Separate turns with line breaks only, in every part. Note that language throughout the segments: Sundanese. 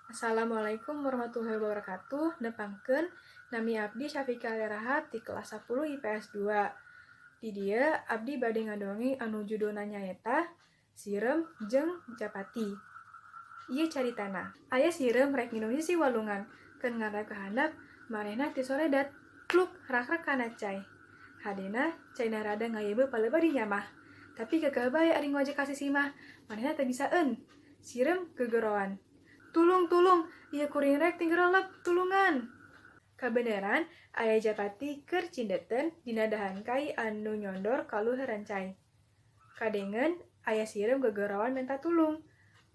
Assalamualaikum warahmatullahi wabarakatuh. Nepangkeun, nami abdi Syafika Rahab di kelas 10 IPS 2. Di dieu abdi bade ngadongeng anu judulna nyaeta Sireum jeung Japati. Ieu caritana. Aya sireum rek nginum sisi walungan, keur ngarep ka handap, manehna tisoledat, pluk rakrek kana cai. Hadena caina rada ngayeubeuh palebah dinyamah. Tapi gagah bae ari ngojek ka sisi mah, manehna teu bisaeun. Sireum gegeroan. "Tulung, tulung, ieu kuring rek tinggerelep, tulungan." Kabeneran aya japati keur cindeteun dina dahan kai anu nyondor ka luhureun cai. Kadengen aya sireum gegeroan menta tulung.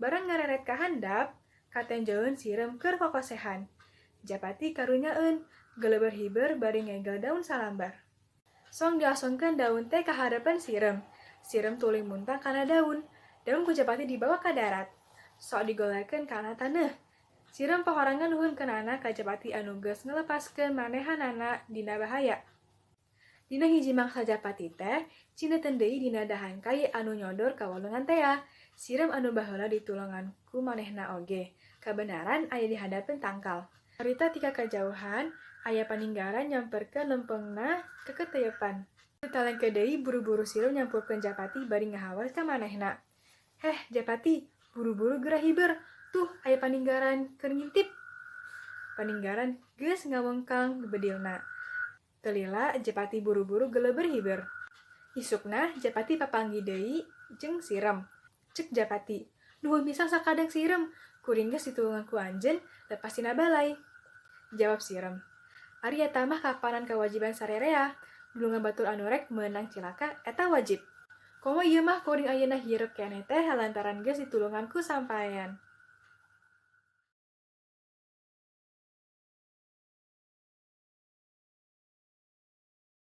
Barang ngareret ka handap, katenjoeun sireum keur kokosehan. Japati karunyaeun, geleber hiber bari ngegel daun salambar. Song diasongkeun daun teh ka hareupeun sireum. Sireum tuluy muntang kana daun. Daun ku japati dibawa ka darat. Sok digolerkeun kana taneuh. Sireum pahorangan nuhunkeunana ka japati anu geus ngalepaskeun manehanana dina bahaya. Dina hiji mangsa japati teh cindeteun deui dina dahan kai anu nyodor ka walungan tea. Sireum anu baheula ditulungan ku manehna oge, kabeneran aya di handapeun tangkal. Harita tika kajauhan, aya paninggaran nyamperkeun lempengna keketeyepan. Teu talengke deui, buru-buru sireum nyampurkeun japati bari ngahawas ka manehna. "Heh japati, buru-buru geura hiber, tuh aya paninggaran keur ngintip." Paninggaran geus ngawengkang bedilna. Teu lila japati buru-buru geleber hiber. Isukna japati papanggih deui jeung sireum. Ceuk japati, "Nuhun pisan sakadang sireum, kuring geus ditulungan ku anjeun lepas tina balai." Jawab sireum, "Ari eta mah kapanan kawajiban sarerea, nulungan batur anu rek meunang cilaka eta wajib. Komo ieu mah kuring ayeuna hireup keneh teh lantaran geus ditulungan ku sampaian."